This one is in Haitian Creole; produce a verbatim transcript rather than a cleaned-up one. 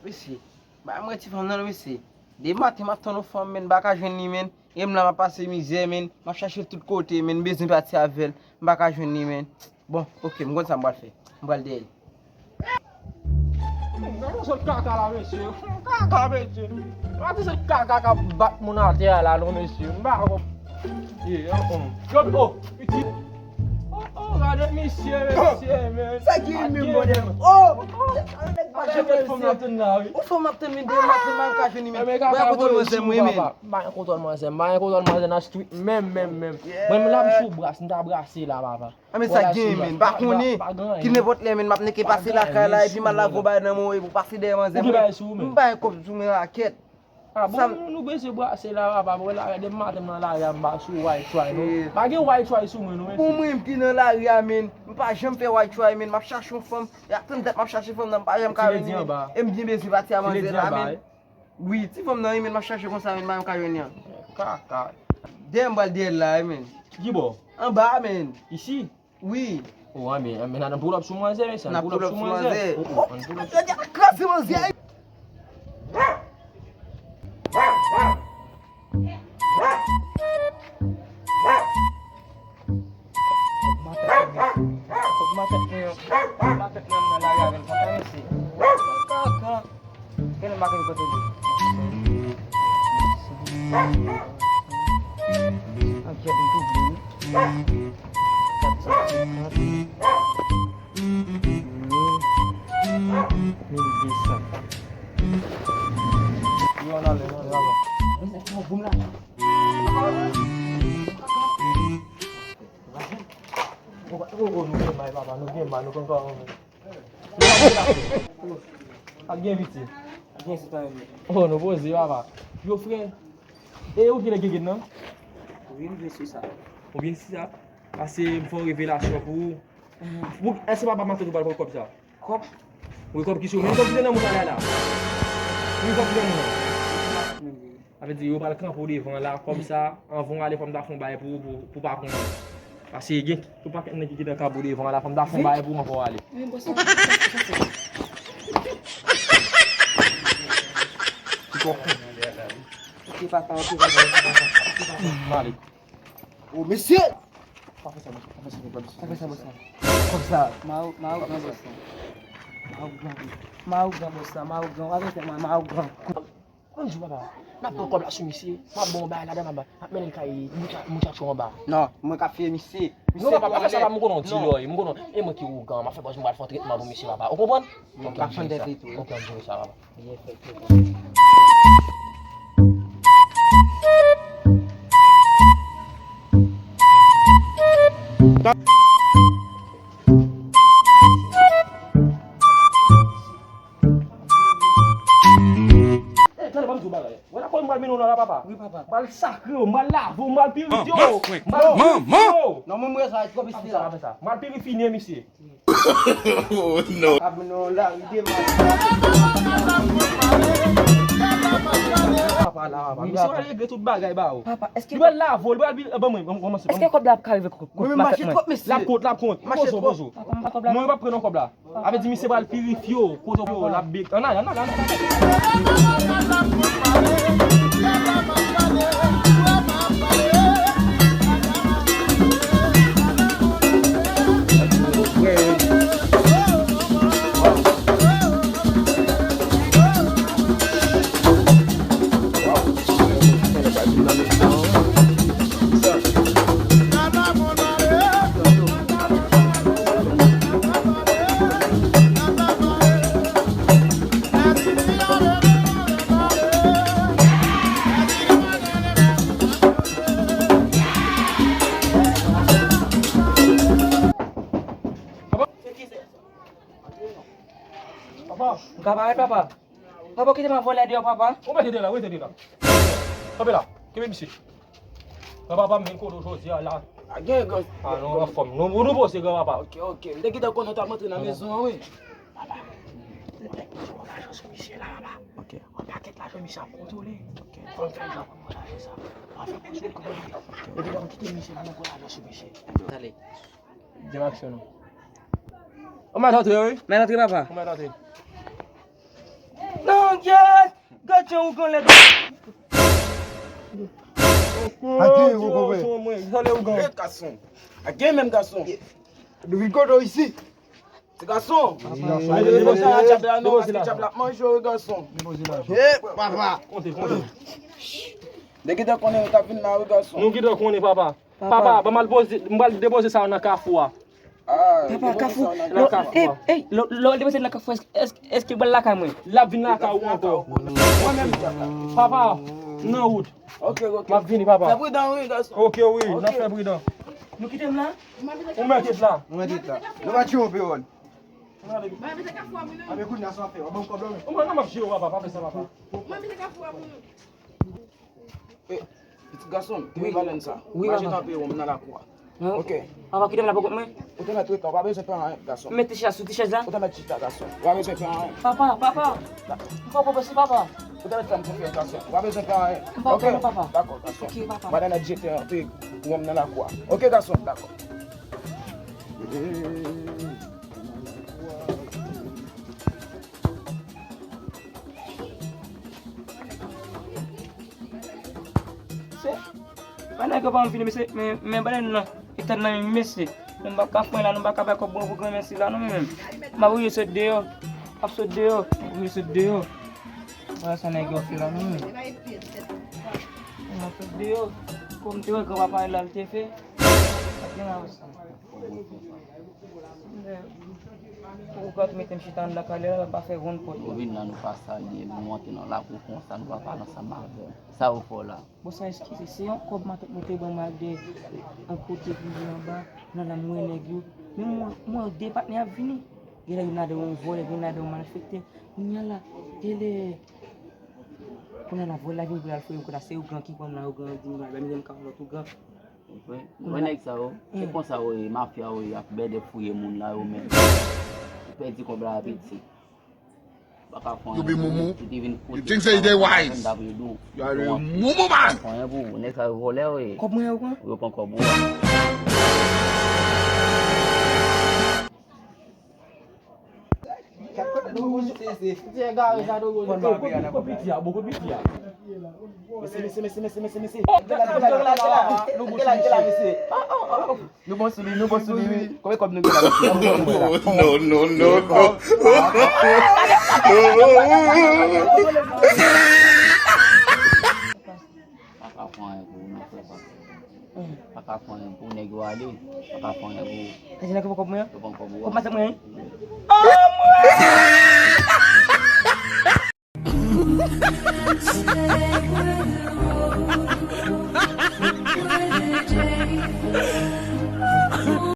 Mesye, ba mwen ti fanm nan, mesye. Depi maten m ap tann yon fanm, men m pa ka jwenn li, men. E m la, m ap pase mizè, men. M ap chache tout kote, men. M bezwen pati avè l. M pa ka jwenn li, men. Bon, oke, m konn sa m pral fè. M pral dèyè l. Gade sòt kaka la, mesye. Kaka, mesye. Gade sòt kaka k ap bat moun atè a la, non, mesye. M pa konp-, ye, oh, oh. Yo, oh, pitit. Oh, oh, gade misye, mesye, men. Sa ki menm, bòdè? Oh! Gade kèk fanm nan tann la, wi. Ou fanm ap tann, men, demen maten, m pa ka jwenn li, men. Mwen, kontwòl manzè, mwen, men. M pa gen kontwòl manzè, m pa gen kontwòl manzè nan street, menm, menm, menm. Mwen, m la, m sou bras, m ta brase la, papa. A, men sa gen, men, pa konnen. Ki nenpòt lè, men, m ap neke pase lakay la, epi m al lage yon bagay nan mwen, epi w pase dèyè manzè mwen. M pa gen kòb sou mwen rakèt. A bon, nou bezwen brase la, papa, mwen la, demen maten m nan lari a, m pa sou white try, non. Pa gen white try sou mwen, non, mesye. Pou mwen, m ki nan lari a, men, m pa janm fè white try, men, m ap chache yon fanm, y ap tann dat m ap chache fanm nan, m pa janm ka jwenn li, men, e m byen bezwen pati a manzè la, men. Wi, ti fanm nan, wi, men, m ap chache konsa, men, m pa janm ka jwenn li an. Kaka. Dèyè m pral dèyè l la, wi, men. Ki bò? Anba a, men. Isi? Wi. O, anben, anben, n a pull up sou manzè, mesye, n a pull up sou manzè. O, o, n a pull up sou manzè. Kraze manzè. Kòb matèt mwen, kòb matèt mwen, kòb matèt mwen nan lari avè l, papa, mesye. Kaka. Kèl makin kote li? An kèt m tou byen. Kat san senkant. Mil, mil de san. Yo, ann ale, ann ale, ann ale. Mwen se fò boum la. Oh, oh, oh, nou gen may, papa, nou gen may, nou konn kòman. Ap gen piti. Ap gen sitwayen. Oh, nou poze, papa. Yo, frè. E ou ki lè gen nan? Ou vin vle si sa. Ou vin si sa? Pase m fè yon revelasyon pou ou. Ou, èske papa m ap tou pral pran kòb sa? Kòb? Wi, kòb ki sou men, kòb ki te nan moun sa la. Wi, kòb ki te nan moun nan. Sa vle di, yo pral kanpe w devan la, kòb sa, anvan w ale, fò m ta fè yon bagay pou ou, pou, pou pa pran. Pase gen yon pakèt nèg ki gentan kanpe w devan la, fò m ta fè yon bagay pou ou anvan w ale. Men bòs la, sa se. Ti kòkon. Ok, papa, ok, papa, ok, papa. M ale. O, mesye! Pa fè sa, mesye, pa fè sa, pa fè sa, pa fè sa. Kòb sa. Ma ou, ma ou gran bòs la. Ma ou gran. Ma ou gran bòs la, ma ou gran. W ap fè mwen ma ou gran. Kòm di papa, n ap pran kòb la sou misye, m ap ba w yon bagay ladan, m ap, m ap mennen l kay mucha-, muchacho anba. Non, mwen k ap fè misye. Non, papa, pa fè sa, papa, m konnen w dilò, m konnen, e mwen ki ougan, m ap fè bòs, m pral fè yon tretman pou misye, papa. Ou konprann? Ok, m ap jere sa. Ok, m ap jere sa, papa. Eh, tande, ban m di w bagay. Wè lakòl m pral mennen w nan la, papa. Wi, papa. M pral sakre w, m pral lave w, m pral pirifye w. M pral pirifye w. Non, mwen, mwen, sa twòp isi la. Pa fè sa, pa fè sa. M pral pirifye misye. Oh, no. Ap mennen w lari de mal. Papa la, papa. Misye pral regle tout bagay ba ou. Papa, èske li pral lave w, li pral bi-, ban mwen, ban mwen, ban mwen. Èske kòb la ap ka rive kont, kont makèt mwen? L ap kont, l ap kont. Poze w, poze w. Papa, m pa kòb la. Non, yo p ap pran non kòb la. Sa vle di misye pral pirifye w, kote w, l ap bek. Ann ale, ann ale, ann ale. Papa, m ka parèt, papa? Papa, kite m ap vòlè deyò, papa. Ou mete de la, ou mete de la. Kanpe la, kenbe misye. Granpapa m vin kote w jodi a la. A gen granpapa. A non, anfòm. Nou, nou poze granpapa. Ok, ok. M te gentan konnen w t ap antre nan mezon an, wi. Papa, m te gen yon lajan sou misye la, papa. Ok. Yon pakèt lajan misye ap kontwole. Ok. Fò m fè jan pou m chache sa. Mwen fè pòz mwen kanpe. Epi lè m kite misye, m pran lajan sou misye. Tande. Gen aksyon non. Ou mèt antre, wi. Mèt antre, papa. Ou mèt antre. Non, Yèt! Gad jan ougan lèd. Ake, ou konpè. Sa lè ougan. Gason. Ake menm gason. Nou vin kote w isi. Ti gason. Depoze la. Depoze la. Depoze la. Depoze la. Papa. Konte, konte. Nèg ki te konnen ou t ap vin la, wi, gason. Nou ki te konnen, papa. Papa, ban m al poze, m pral depoze sa yo nan kafou a. Papa, kafou. Nan kafou a. Ey, lè w depoze nan kafou, èske, èske, èske w pral lakay mwen? L ap vin lakay ou ankò. Mwen menm, papa, m nan wout. Ok, ok. M ap vini, papa. Fè pridan, wi, gason. Ok, wi, n ap fè pridan. Nou kite m la? Ou mèt la. Ou mèt la. Nou va tchwe yon pe wòn. Mwen mete kafou a pou nou. Abe kounye a sa w ap fè, w ap ban m kòb la, wi. Ou mwen nan m ap jere w, papa, pa fè sa, papa. Mwen mete kafou a pou nou. Eh, pitit gason m, tire balèn sa. Wi, papa. Mache nan peyi w, m nan lakou a. Ok. Papa, kite m la pou kont mwen. Ou te mèt rete, ou pa bezwen fè anyen, gason. Mete chèz sou ti chèz la. Ou te mèt chita, gason. Ou pa bezwen fè anyen. Papa, papa. M pa konprann si papa. Ou te mèt fè m konfyans, gason. Ou pa bezwen fè anyen. M pa konprann, papa. Dakò, gason. Ok, papa. M pral nan jete yon ti wonm nan lakou a. Ok, gason, dakò. Se, pa nèg yo pa anvi vini, mesye, men, men balèn nan, e tèt nan men mesye. Nou pa ka fwen la, nou pa ka bay kòb bon pou granmèsi la, non, men menm. M ap voye sot deyò, m ap sot deyò, m ap voye sot deyò. Wala sa nèg yo fè la, non, men. M ap sot deyò, kòm te wè granpapa la, l te fè. Ap gen la, wè sa. Ou gad mete m chita anndan kalè a, l ap fè wonn pòt la. Nou vin la, nou pa salye, nou antre nan lakou konsa, nou pa pale ansanm avè m. Sa ou fè w la? Bon, sa eskize, se yon kòb matant mwen te ban m al de yon kote pou li anba, nan la m wè nèg yo. Men mwen, mwen wè de patnè ap vini. Genlè youn ladan yon vòlè, genlè youn ladan yon malfektè. Kounye a la, genlè, kounye a la vòlè la vin pou l al fouye m kote a, se ougan ki pran m la, ougan an di m ba, ba m ka yon lòt ougan. Wi, wè nèg sa yo, se konsa yo ye, mafya yo ye, y ap bèdè fouye moun la yo menm. Ou pèdi kòb la piti. Pa ka fè anyen pou ou, ou te vin kote sa yo menm dapre dou. You are a mumu man. Pa ka fè anyen pou ou, nèg sa yo vòlè yo ye. Kòb mwen yo pran? Yo pran kòb ou a. Mesi, mesi, mesi, mesi, mesi. Nou bon sou li, nou bon sou li, wi. Konbyen kòb nou gen la, mesi? No, no, no, no. Pa ka fè anyen pou ou non, frè pa. Pa ka fè anyen pou ou, nèg yo ale. Pa ka fè anyen pou ou. Sa di nèg yo pran kòb mwen an? Yo pran kòb ou. Kòb matant mwen an? Oh, mwen!